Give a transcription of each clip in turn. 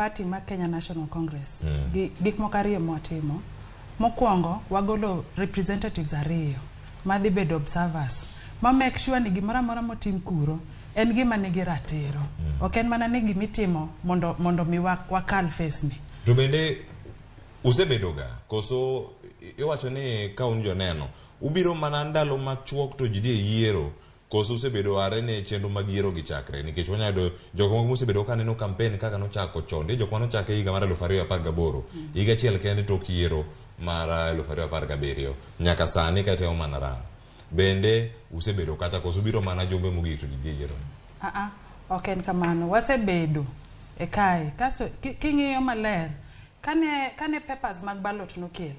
party ma Kenya National Congress, gik moko ariyo mwatimo. Mokwongo, wagolo representatives ariyo madhi bedo observers ma make sure ni gimoro amora motim kuro en gima nigi ratiro. Ok en mana ni gimitimo mondo mi wakal phase ni. To bende usebedoga koso iwacho ni ka un joneno ubiro mana ndalo machuok to ji dhi e yiero, koso usebedo are ne chenro mag yiero gi chakre? Nikech wanyalo yudo jok moko mosebedo ka neno campaign kaka nochako chon. Nitie jok manochake higa mar 2018, higa achiel kende tok yiero mar 2017 nyaka sani ka itemo mana rango. Bende usebedo kata koso ubiro mana jumbe mogik to ji dhi e yiero? Ah, ok en kamano. Wasebedo e kae. Kasto king'iyo maler, kane papers mag ballot nokel,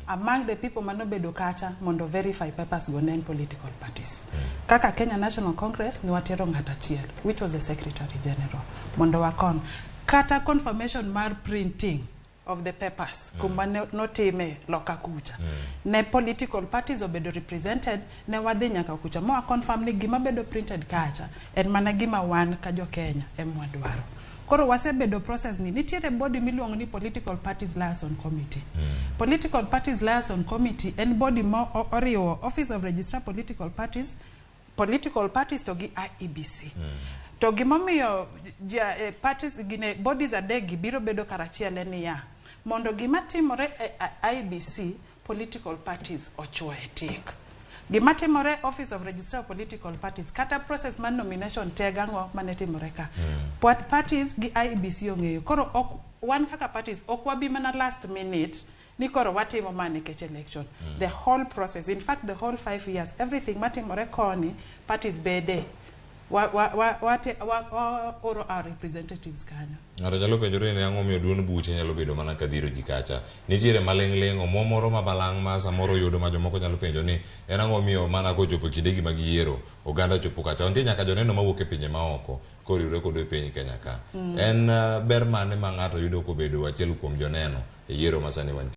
among the people manobedo kacha mondo verify papers go ne en political parties. Kaka Kenya National Congress ne watero ng'at achiel, which was the Secretary General, mondo wakon. Kata confirmation mar printing of the papers kuma notime loka kucha. Ne political parties obedo represented, ne wadhi nyaka kucha ma confirm ni gima bedo printed kacha en mana gima wan ka jo Kenya ema wadwaro. Koro wasebedo process ni nitiere body miluongo ni Political Parties Liaison Committee. Political Parties Liaison Committee en body ma oriwo Office of Registrar Political Parties, political parties to gi IEBC. To gimomiyo ja, parties gine bodies adek gi biro bedo karachiel en niya, mondo gima timore e IEBC, political parties ochuoye tik. Gima timore Office of Registrar of Political Parties, kata process mar nomination te gang'o mane timore ka. Parties gi IEBC ong'eyo. Koro ok wan kaka parties ok wabi mana last minute ni koro watimo ma nikech election. The whole process, in fact the whole 5 years, everything matimore koni, parties bede. Wa, wa, wa, wa, wa, wa, oro our representatives kanyo. Ng'ato nyalo penjore ni ang'o miyo duond buche nyalo bedo mana ka dhiro ji kacha. Nitiere maling'ling' omuom moro ma balang' ma samoro yudo ma jomoko nyalo penjo ni en ang'o miyo mana kochopo kindegi mag yiero oganda chopo kacha. Nitie nyaka joneno mawuok e pinje maoko koriwre kodwa e piny Kenya ka. En ber mane ma ng'ato yudo kobedo achiel kuom joneno e yiero ma sani wantie?